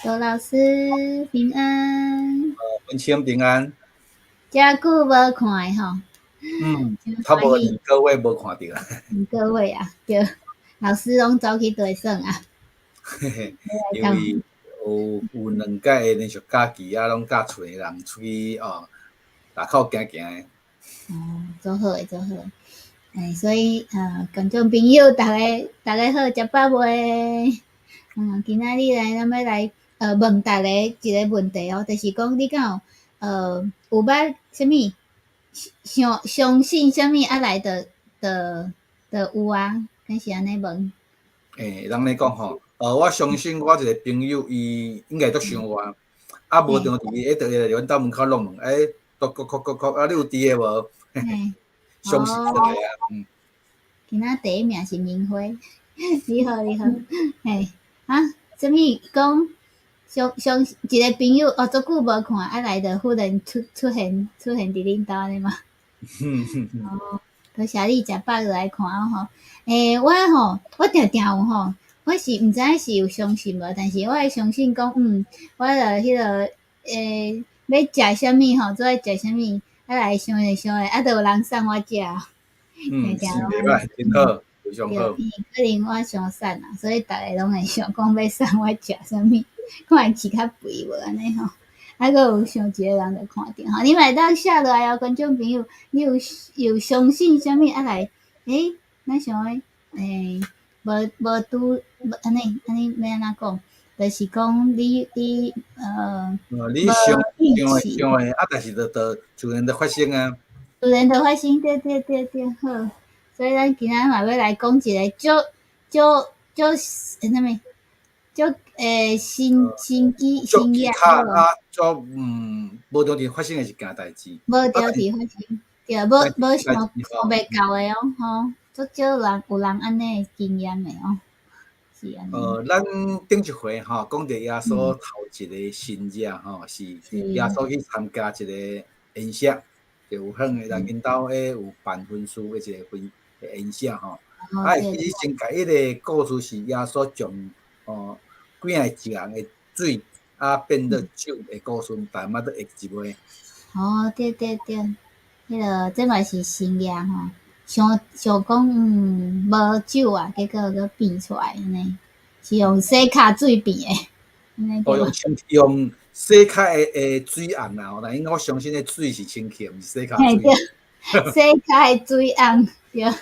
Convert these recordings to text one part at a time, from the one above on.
羅老師平安。文清平安。遮久無看的吼。嗯，差不多2個月無看著。2個月啊，對，老師攏走去佗耍啊？嘿嘿，因為有兩屆的連續假期啊，攏佮厝的人出去哦，外口行行的。哦，足好的，足好的。欸，所以觀眾朋友，逐家逐家好，食飽未？今仔日來，咱欲來問逐家一個問題哦，就是講你敢有有捌啥物相相信啥物啊來就有啊？敢是按呢問？欸，人咧講吼，我相信我一個朋友，伊應該足想我，啊，無著佇伊會來阮兜門口弄門，欸，叩叩叩叩叩，啊，你有佇的無？相信這個啊，嗯。今仔第一名是明輝，你好，你好，嘿，啊，啥物講相相一個朋友哦，足久無看，啊來就忽然出出現出現佇恁兜按呢嗎？哦，多謝你食飽來看我吼。欸，我吼，我定定有吼，我是毋知影是有相信無，但是我會相信講，我著彼個欲食啥物吼，做愛食啥物，啊來想咧想咧，啊，就有人送我食。嗯，是袂䆀，真好，非常好。對，可能我傷瘦啊，所以逐个攏會想講欲送我食啥物，看會飼較肥無按呢吼。啊，閣有想一個人就看著吼，你嘛會當寫落來哦，觀眾朋友，你有相信啥物啊來？欸，咱想講，欸，無無拄無按呢按呢欲按怎講？就是講你你想想的想的，啊，但是就自然就發生啊。自然就發生，對對對對，好。所以咱今仔嘛欲來講一個足足足啥物？足神神奇神奇啊，足無著佇發生的一件代誌。無著佇發生，對，無無想想袂到的哦，吼，足少人有人按呢的經驗的哦，是按呢。咱頂一回吼講著耶穌頭一个神跡吼，是耶穌去參加一个宴席，就有彼个人𪜶兜有辦婚事的一个婚宴席吼。啊，其實先共彼个故事是耶穌將幾仔一人的水啊變做酒的故事，大家捌會記袂？哦，對對對，彼个這嘛是神跡吼，想想講無酒啊，結果閣變出來按呢，是用洗跤水變的。哦，用清用洗跤的水甕啦，但因為我相信彼水是清氣，毋是洗跤水。對，洗跤的水甕，對，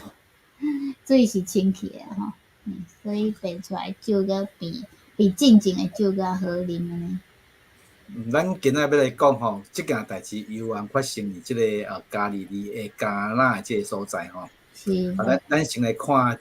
水是清氣的吼，所以變出來酒閣變比進前的酒閣好啉按呢。咱今仔欲來講吼，這件代誌猶原發生佇這個加利利的迦拿這个所在吼。是。啊，咱先來看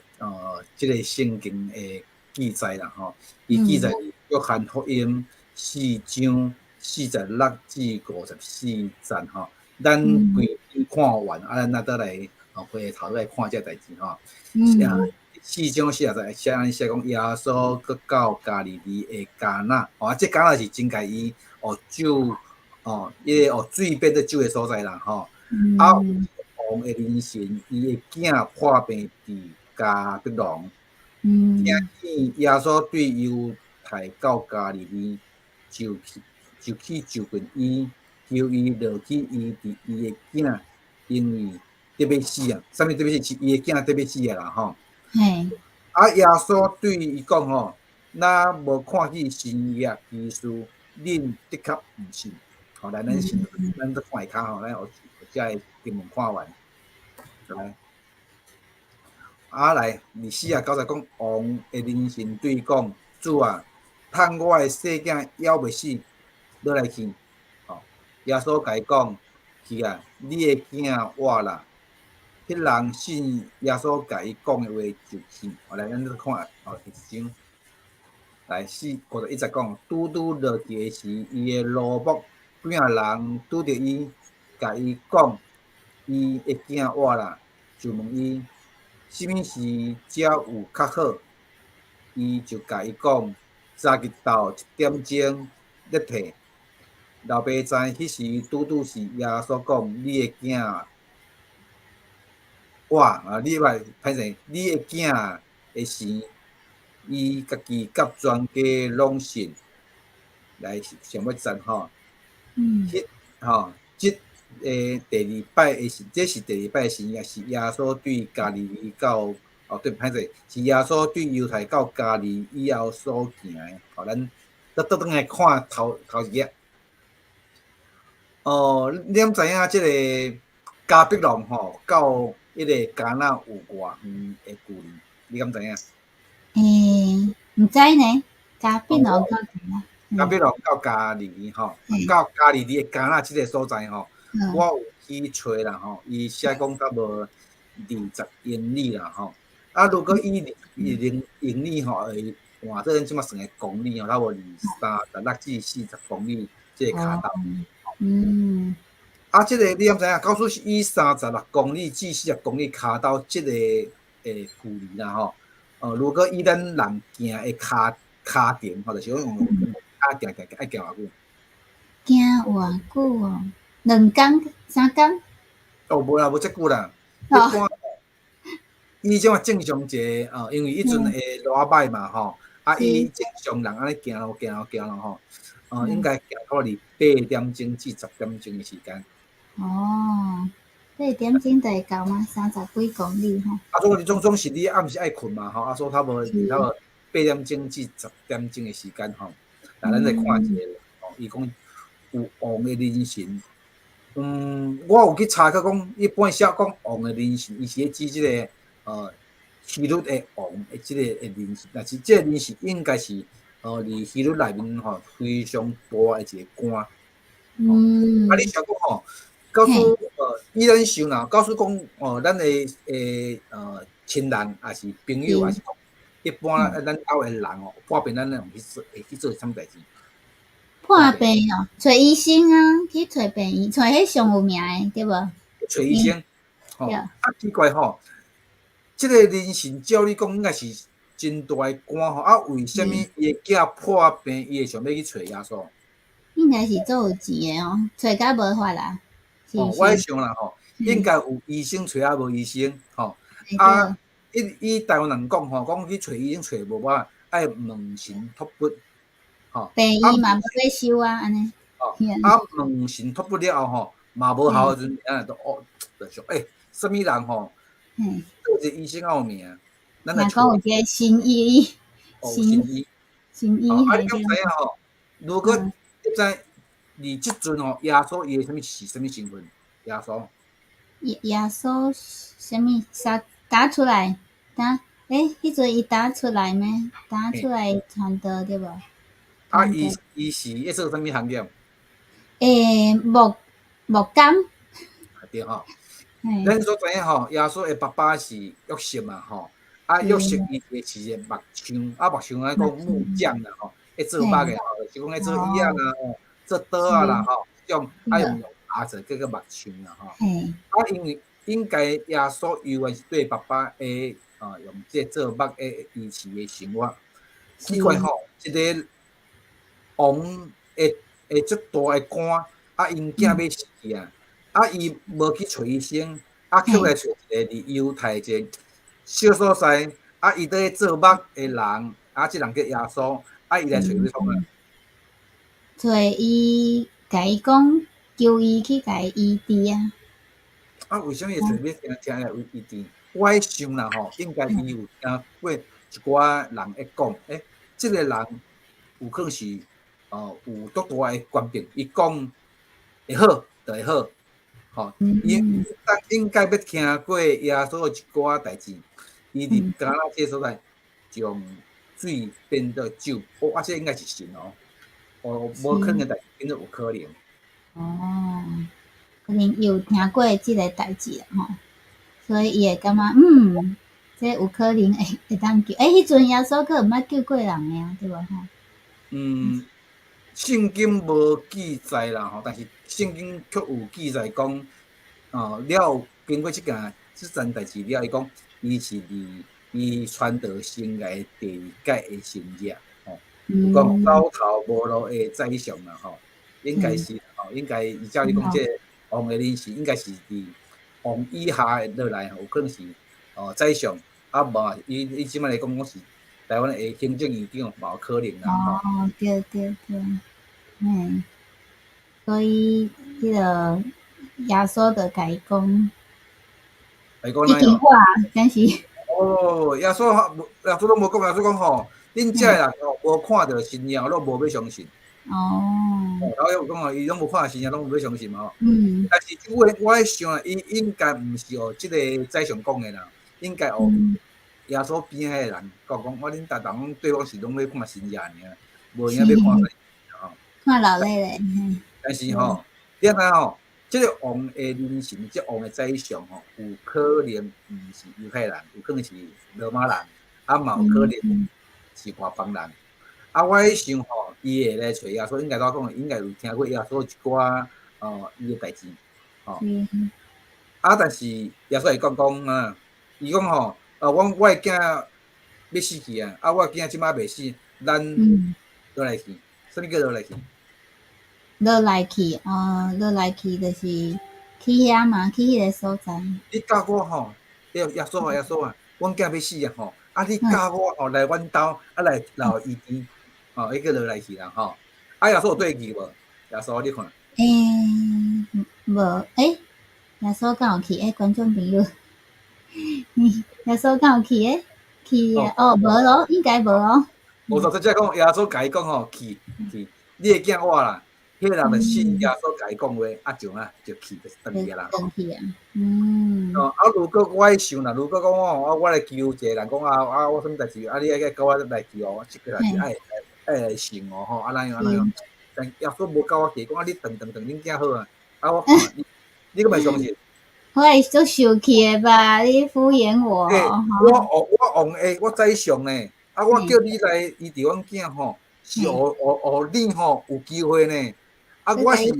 這个聖經的記載啦吼，伊記載約翰福音4章46至54節吼。咱規篇看完，啊，咱再來回頭來看這代誌吼。4章40節寫按呢寫講，耶穌閣到加利利的迦拿，哦，啊，這迦拿是真共伊酒彼个水變做酒的所在啦吼。啊，王的人神，伊的囝破病佇迦百農。聽見耶穌對猶太到加利利，就去就近伊，求伊落去醫治伊的囝，因為得欲死啊！啥物得欲死？是伊的囝得欲死啊啦吼。啊！耶穌對伊講吼，若無看見神蹟奇事，恁的確毋信。吼，來，咱先，咱閣看下跤吼，咱予遮个經文看完。來，啊來，二49節講，王的人臣對伊講：主啊，趁我的細囝猶未死，落來去。吼，耶穌共伊講：去啊，你的囝活啦。彼人信耶穌共伊講的話就去。後來咱閣看哦，一章。來4、51節講，拄拄落去的時，伊的奴僕幾仔人拄著伊，共伊講，伊的囝活啦，就問伊，啥物時才有較好？伊就共伊講，昨日晝1點鐘熱退。老爸知彼時拄拄是耶穌講，你的囝活啊！你歹歹勢，你的囝的時，伊家己佮全家攏信。來上尾節吼。彼吼，這第二擺的是，這是第二擺神蹟，是耶穌對加利利到，哦對，歹勢，是耶穌對猶太到加利利以後所行的。吼，咱咱倒轉來看頭頭一頁。哦，你敢知影這个迦百農吼，到彼个迦拿有偌遠的距離？你敢知影？欸，毋知呢，迦百農到迦拿。迦百農到加利利吼，到加利利的迦拿這个所在吼，我有去揣啦吼，伊寫講差不多20英里啦吼。啊，如果以20英里吼，會換做咱這馬算的公里吼，差不多36至40公里這个跤頭。啊，這个你敢知影？告訴是以36公里至40公里跤頭這个距離啦吼。如果以咱人行的跤跤程吼，就是講用跤行行愛行偌久？行偌久哦？2工、3工？哦，無啦，無遮久啦。一般以這馬正常一个，因為彼陣會路仔歹嘛吼，啊，以正常人按呢行路行路行路吼，應該行到佇8點鐘至10點鐘的時間。哦，8點鐘就會到嗎？30幾公里吼。啊，總總總是你暗時愛睏嘛吼，啊，所以差不多8點鐘至10點鐘的時間吼。來，咱來看一下吼，伊講有王的人神，我有去查過講，一般寫講王的人神，伊是咧指這个希律的王的這个的人神，但是這个人神應該是佇希律內面吼非常大的一個官。啊，你想講吼，告訴以咱想啦，告訴講哦，咱的親人，抑是朋友，抑是講一般咱兜的人哦，破病咱會去做，會去做啥物代誌？破病哦，揣醫生啊，去揣病院，揣彼上有名的，對無？揣醫生，吼，啊奇怪吼，這个人神照理講應該是真大的官吼，啊，為啥物伊的囝破病，伊會想欲去揣耶穌？應該是足有錢的哦，揣甲無法啦。哦，我咧想啦吼，應該有醫生揣啊無醫生，吼，啊，以台灣人講吼，講去揣醫生揣無法，愛問神託骨，吼。病院嘛無咧收啊，按呢。哦，啊，問神託骨了後吼，嘛無效的時陣，啊，就哦，就想欸，啥物人吼，佗一個醫生較有名，咱來若講有一個神醫，哦，神醫，神醫，啊，你敢知影吼？如果你知佇這陣吼，耶穌伊的啥物是啥物身份？耶穌。耶穌啥物？啥打出來？打欸，彼陣伊打出來咩？打出來傳道對無？啊，伊是咧做啥物行業？欸，木工。對吼。咱所知影吼，耶穌的爸爸是約瑟嘛吼，啊，約瑟伊是一個木匠，啊，木匠咱講木匠啦吼，咧做木的吼，就是講咧做椅仔啦吼，做桌仔啦吼，這種啊用阿做叫做木匠啦吼。啊，因為應該耶穌猶原是對爸爸的用這做木的維持的生活。奇怪吼，一個王的的足大的官，啊，𪜶囝欲死啊，啊，伊無去揣醫生，啊，卻來揣一個佇猶太一個小所在，啊，伊佇咧做木的人，啊，這人叫耶穌，啊，伊來揣欲創啥？揣伊，共伊講，求伊去共伊醫治啊。啊，為啥物會揣欲聽聽來醫治？我咧想啦吼，應該伊有聽過一寡人咧講，欸，這個人有可能是有足大的權柄，伊講會好就會好，吼，伊應該欲聽過耶穌的一寡代誌，伊佇迦拿這個所在將水變做酒，哦，啊，這應該是神哦，哦，無可能的代誌變做有可能。哦，可能有聽過這个代誌啦吼，所以伊會感覺，這有可能會當救。欸，彼陣耶穌閣毋捌救過人的啊，對無吼？嗯，聖經無記載啦吼，但是聖經卻有記載講，了經過這件代誌了，伊講伊是佇伊傳道生涯第二屆的神蹟，吼，有講走投無路的宰相啦吼，應該是吼，應該伊照你講這個王的人士，應該是佇王以下落來，有可能是宰相，啊無伊這擺來講，講是台灣的行政院長嘛有可能啦吼。哦，對對對。嘿，所以彼个耶穌就共伊講，已經我敢是。哦，耶穌耶穌攏無講，耶穌講吼，恁遮的人吼無看著神跡，攏無欲相信。然後又講吼，伊攏無看著神跡，攏無欲相信嘛吼。但是這句話我咧想啊，伊應該毋是予這个宰相講的啦，應該予耶穌邊仔的人講講，我恁逐逐攏對我是攏欲看神跡爾，無閒欲看啥吼。看老咧咧。但是吼，你知吼，這个王的人神，這王的宰相吼，有可能毋是猶太人，有可能是羅馬人，啊嘛有可能是外邦人。啊，我咧想吼，伊會來揣耶穌，應該怎講？應該有聽過耶穌一寡伊的代誌，吼。啊，但是耶穌會講講啊，伊講吼，我的囝欲死去啊，啊，我的囝這擺袂死，咱落來去，啥物叫落來去？落來去，哦，落來去就是去遐嘛，去彼个所在。你佮我吼，耶穌啊，耶穌啊，阮囝欲死啊吼，啊，你佮我吼來阮兜，啊來留醫院，吼，彼叫落來去啦吼。啊，耶穌有綴去無？耶穌你看。欸，無，欸，耶穌敢有去？欸，觀眾朋友，耶穌敢有去？欸，去哦，無咯，應該無哦。無錯，這講耶穌共伊講吼，去去，你的囝活啦。彼个人就信耶穌共伊講話，啊就啊就去就轉去啦。轉去啊，嗯。哦，啊，如果我咧想啦，如果講我我來求一個人講啊啊，我啥物代誌啊，你愛佮我來求哦，這個代誌愛愛來信哦吼，啊怎樣啊怎樣？但耶穌無教我去，講啊你轉轉轉，恁囝好啊，啊我看你，你閣袂相信？我會足生氣的吧？你敷衍我。欸，我王我王的，我宰相呢，啊我叫你來醫治阮囝吼，是予予予你吼有機會呢。啊，我是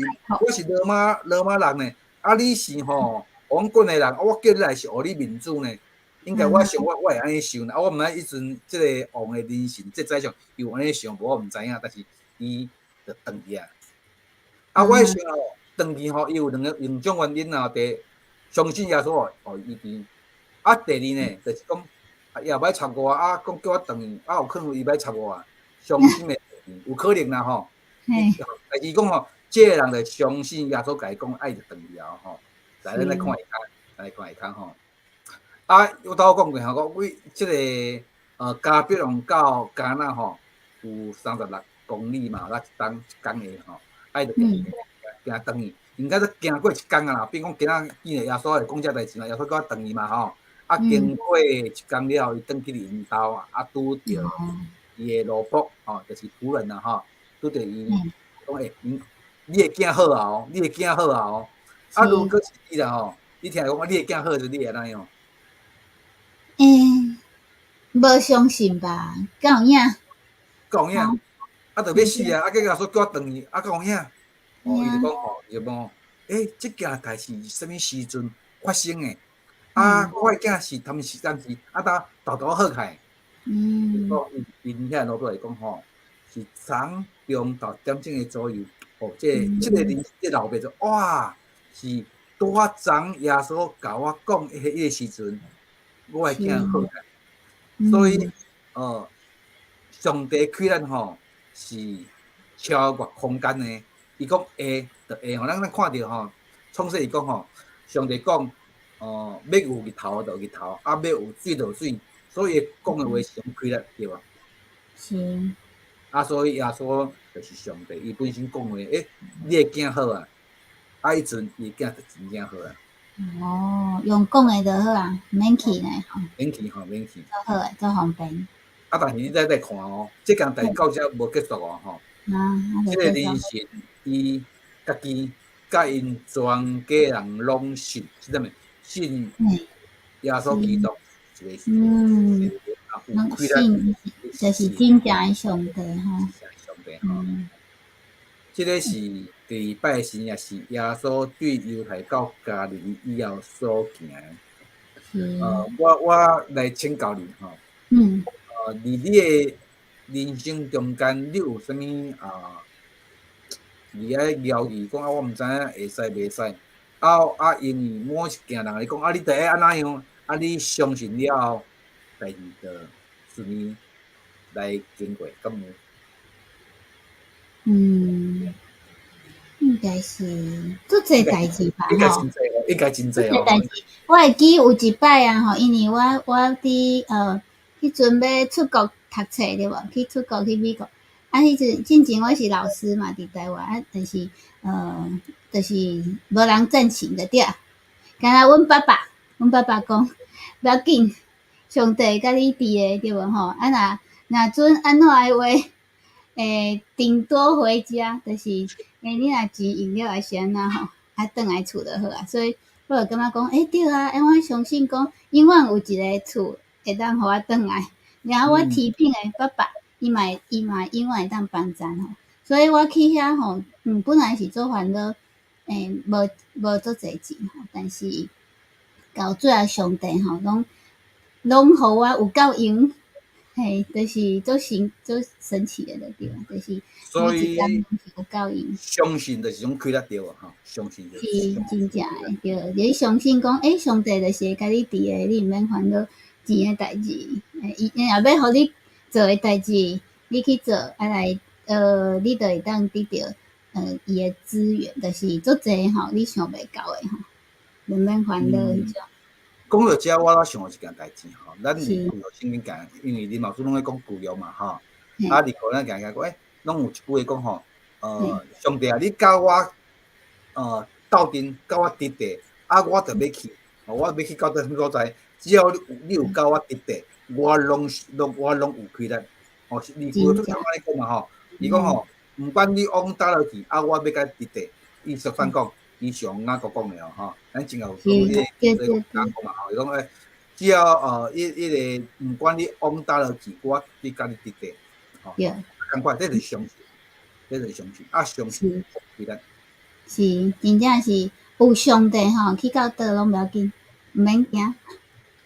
羅馬人呢，啊，你是吼王國的人，啊，我叫你來是予你面子呢。應該我想我我會按呢想啦，啊，我毋知彼陣這个王的人神，這宰相有按呢想無，我毋知影，但是伊就轉去啊。啊，我想哦，轉去吼，伊有兩種原因啊。第一，相信耶穌予醫治；啊，第二呢，就是講，伊也欲插我，啊，講叫我轉去，啊，有可能伊欲插我啊，傷心的有可能啦吼。但是講吼，這个人就相信耶穌共伊講，愛就轉去啊吼。來，咱來看下跤，來看下跤吼。啊，我頭講過吼，講為這个迦百農到迦拿吼，有36公里嘛，咱一冬一工的吼，愛就行行轉去，應該說行過一工啊啦。比如講今仔見著耶穌會講這代誌嘛，耶穌叫我轉去嘛吼。啊，經過一工了後，伊轉去𪜶兜啊，拄著伊的奴僕吼，就是僕人啦吼，拄著伊講欸，你的囝好啊哦，你的囝好啊哦。啊，如果是你啦吼，你聽講你的囝好時，你會按怎樣？欸，無相信吧？敢有影？敢有影？啊，就欲死啊！啊，結果耶穌叫我轉去，啊，敢有影？哦，伊就講吼，伊就講，欸，這件代誌是啥物時陣發生的？啊，我的囝是他們是當時啊，當沓沓好起來。伊𪜶遐奴僕會講吼，是昨中晝點鐘的左右。哦，這個人這老爸就哇，是拄仔昨耶穌共我講彼個時陣，我的囝好起來。所以，哦，上帝開咱吼是超越空間的。伊講會就會吼，咱看著吼，創世記講吼，上帝講，哦，欲有日頭就有日頭，啊，欲有水就有水，所以講的話是用開力，對無？是。啊，所以耶穌就是上帝，伊本身講話，欸，你的囝好啊，啊，彼陣伊的囝就真正好啊。哦，用講的就好啊，免去呢。免去吼，免去。足好的，足方便。啊，但是你再看哦，這件代誌到這無結束哦，吼。啊，這個人神伊家己佮𪜶全家人攏信，是啥物？信耶穌基督，一個攏信，就是真正的上帝吼。上帝吼。這个是第二擺神跡，是耶穌對猶太到加利利以後所行的。我來請教你吼。佇你的人生中間，你有啥物啊？你愛猶豫講啊，我毋知影會使袂使。啊啊，因為某一件人來講啊，你著愛按怎樣？啊，你相信了後，代誌就順利來經過，敢有？該是足濟代誌吧。應該真濟哦，應該真濟哦。代誌，我會記有一擺啊吼，因為我佇彼陣欲出國讀冊對無？去出國去美國，啊，彼陣進前我是老師嘛，佇台灣啊，就是無人贊成就對啊。敢若阮爸爸，阮爸爸講無要緊，上帝佮你佇咧對無吼？啊若若準按怎的話，會頂多回家，就是你若錢用了還是按怎吼，啊，轉來厝就好啊。所以我就感覺講，欸對啊，欸我相信講永遠有一个厝會當予我轉來。然後我天頂的爸爸，伊嘛永遠會當幫贊吼。所以我去遐吼，本來是足煩惱，無足濟錢吼，但是到最後上帝吼，攏予我有夠用，嘿，就是足神奇的就對，就是所以每一工攏是有夠用。相信就是種開得著啊，吼，相信就是真正的對，你相信講，欸，上帝就是會佮你佇咧，你毋免煩惱錢的代誌，伊若欲予你做的代誌，你去做，啊來，你就會當得著，伊的資源，就是足濟吼，你想袂到的吼，毋免煩惱彼種。講到遮，我才想到一件代誌吼，咱佇舊約聖經行，因為林老師攏咧講舊約嘛吼，啊，佇舊咱行行講，欸，攏有一句話講吼，上帝啊，你佮我，鬥陣，佮我佇地，啊，我就欲去，我欲去到佗所在，只要你有佮我佇地，我攏有氣力。哦，你舊約都按呢講嘛吼，伊講吼，毋管你往佗落去，啊，我欲佮你佇地。伊熟番講，伊上雅各講的哦，吼，咱前後有講彼個講嘛吼，伊講欸，只要彼個毋管你往佗落去，我佇佮你佇地，吼，仝款，這就是相信，這就是相信，啊，相信氣力。是，真正是有上帝吼，去到佗攏無要緊，毋免驚，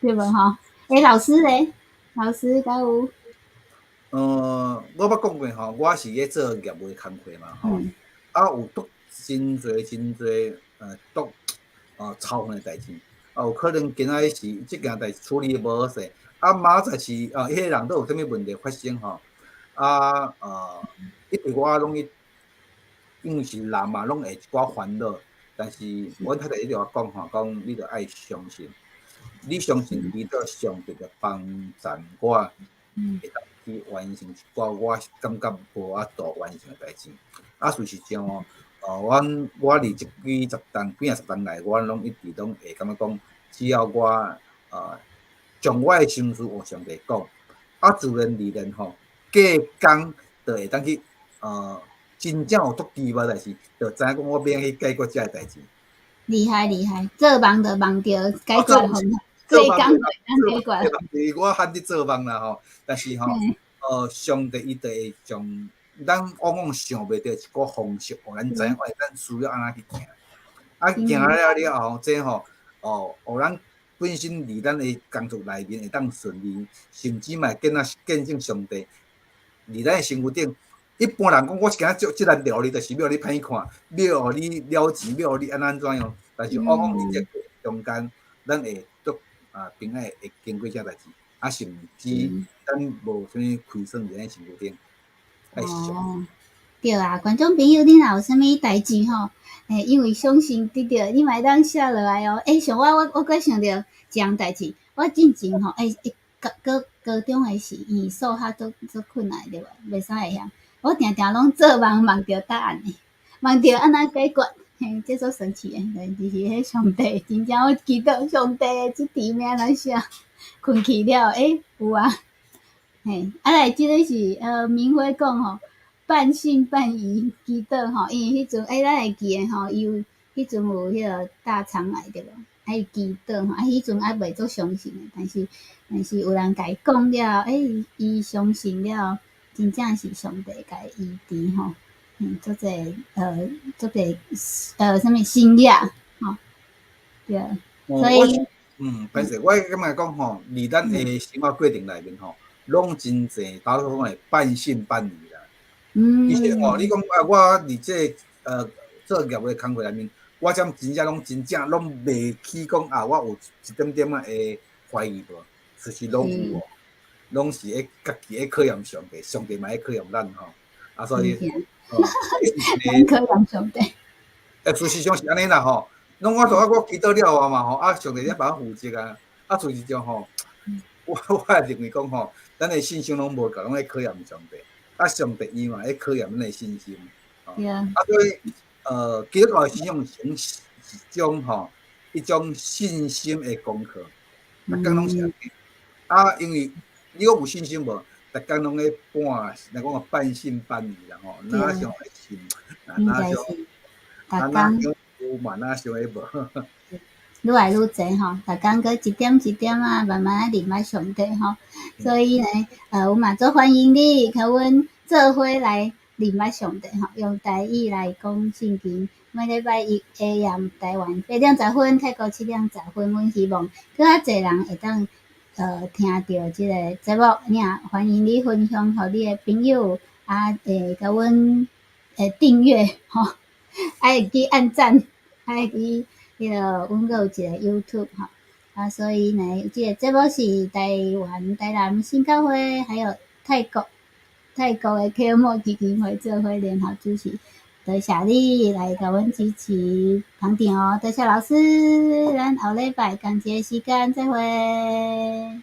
對無吼？欸，老師咧？老師敢有？我捌講過吼，我是咧做業務的工課嘛吼，啊有拄真濟真濟足操煩的代誌，啊有可能今仔日是這件代誌處理無好勢，啊明仔載是彼个人閣有啥物問題發生吼，啊一直我攏去，因為是人嘛，攏會一寡煩惱，但是阮太太一直共我講吼，講你著愛相信，你相信祈禱上帝就幫贊我，會當去完成一寡我感覺無法度完成的代誌。啊，事實上哦，我佇這幾十冬幾若十冬來，我攏一直攏會感覺講，只要我將我的心事予上帝講，啊，自然而然吼，過工就會當去真正有足奇妙代誌，就知影講我欲按怎去解決這个代誌。厲害厲害，做夢就夢著解決方法，做工就會當解決。我罕佇做夢啦吼，但是吼，上帝伊就會將咱往往想袂著一個方式，予咱知影，咱需要按怎去行。啊，行了了後，這吼，哦，予咱本身佇咱的工作內面會當順利，甚至嘛會見證上帝佇咱的身軀頂。一般人講，我是今仔這難調你，就是欲予你歹看，欲予你了錢，欲予你按怎怎樣。但是往往佇這過程中間，咱會足平安會經過這代誌，啊，甚至咱無啥物虧損佇咱身軀頂。哦，對啊，觀眾朋友，你若有啥物代誌吼？欸，因為相信得著，你嘛會當寫落來哦。欸，像我閣想著一項代誌，我進前吼，欸，高中的時，因為數學足困難對無？袂啥會曉，我定定攏做夢夢著答案的，夢著按怎解決，嘿，這足神奇的，就是彼上帝，真正我祈禱上帝的這題欲按怎寫，睏去了，欸，有啊，嘿，啊來，這个是明輝講吼，半信半疑祈禱吼，因為彼陣欸，咱會記得吼，伊有彼陣有彼個大腸癌對無？啊伊祈禱吼，啊彼陣猶袂足相信的，但是有人共伊講了，欸，伊相信了，真正是上帝共伊醫治吼，足濟足濟啥物神蹟吼，對，所以，嗯，歹勢，我感覺講吼，佇咱的生活過程內面吼，攏真濟，頭拄講的半信半疑啦。其實吼，你講啊，我佇這做業務的工課內面，我才真正攏真正攏袂去講啊，我有一點點仔的懷疑無？其實攏有哦，攏是會家己會考驗上帝，上帝嘛會考驗咱吼。啊，所以，考驗上帝。事實上是按呢啦吼，攏我做啊，我祈禱了啊嘛吼，啊，上帝咧幫我負責啊，啊，事實上吼，我會認為講吼，咱的信心攏無夠，攏咧考驗上帝，啊，上帝伊嘛咧考驗咱的信心，啊，所以基督教的信仰是一種吼，一種信心的功課，逐工攏是按呢，啊，因為你講有信心無？逐工攏咧半，來講半信半疑啦吼，若想會信，若想，逐工有嘛，若想會無。愈來愈濟吼，逐工閣一點一點啊，慢慢仔認捌上帝吼。所以呢，我嘛足歡迎你，共阮做伙來認捌上帝吼，用台語來講聖經。每禮拜一 AM 台灣8點10分，泰國7點10分，阮希望閣較濟人會當聽著這個節目，你也歡迎你分享予你的朋友，啊，會共阮訂閱吼，啊會記按讚，啊會記彼個阮閣有一個 YouTube 吼，啊，所以呢，這個節目是台灣台南新教會，還有泰國的啟摩基金會做伙聯合主持，多謝你來共阮支持捧場哦，多謝老師，咱後禮拜仝一个時間再會。